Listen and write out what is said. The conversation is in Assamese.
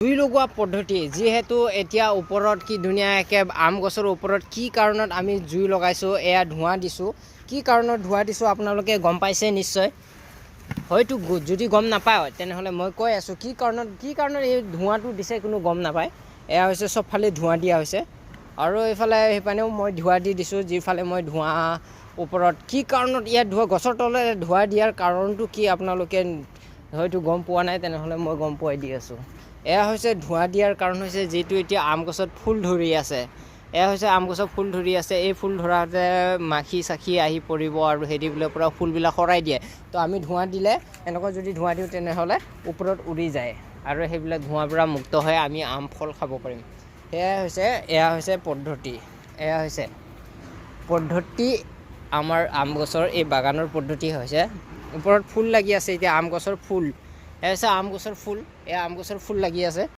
জুই লগোৱা পদ্ধতি। যিহেতু এতিয়া ওপৰত কি ধুনীয়াকৈ আম গছৰ ওপৰত কি কাৰণত আমি জুই লগাইছোঁ, এয়া ধোঁৱা দিছোঁ। কি কাৰণত ধোঁৱা দিছোঁ আপোনালোকে গম পাইছে নিশ্চয়। হয়তো যদি গম নাপায়, তেনেহ'লে মই কৈ আছোঁ কি কাৰণত এই ধোঁৱাটো দিছে। কোনো গম নাপায়। এয়া হৈছে, চবফালে ধোঁৱা দিয়া হৈছে আৰু এইফালে সেইপিনেও মই ধোঁৱা দি দিছোঁ। যিফালে মই ধোঁৱা ওপৰত কি কাৰণত ইয়াত ধোঁৱা, গছৰ তলত ধোঁৱা দিয়াৰ কাৰণটো কি আপোনালোকে হয়তো গম পোৱা নাই, তেনেহ'লে মই গম পোৱাই দি আছোঁ। এয়া হৈছে, ধোঁৱা দিয়াৰ কাৰণ হৈছে যিটো এতিয়া আম গছত ফুল ধৰি আছে। এয়া হৈছে, আম গছত ফুল ধৰি আছে। এই ফুল ধৰাতে মাখি চাখি আহি পৰিব আৰু হেৰিবিলাক পৰা ফুলবিলাক সৰাই দিয়ে। তো আমি ধোঁৱা দিলে, এনেকুৱা যদি ধোঁৱা দিওঁ, তেনেহ'লে ওপৰত উৰি যায় আৰু সেইবিলাক ধোঁৱাৰ পৰা মুক্ত হৈ আমি আম ফল খাব পাৰিম। সেয়াই হৈছে, এয়া হৈছে পদ্ধতি। এয়া হৈছে পদ্ধতি। আমাৰ আম গছৰ এই বাগানৰ পদ্ধতি হৈছে, ওপৰত ফুল লাগি আছে এতিয়া আম গছৰ ফুল। এয়া হৈছে আম গছৰ ফুল। এয়া আম গছৰ ফুল লাগি আছে।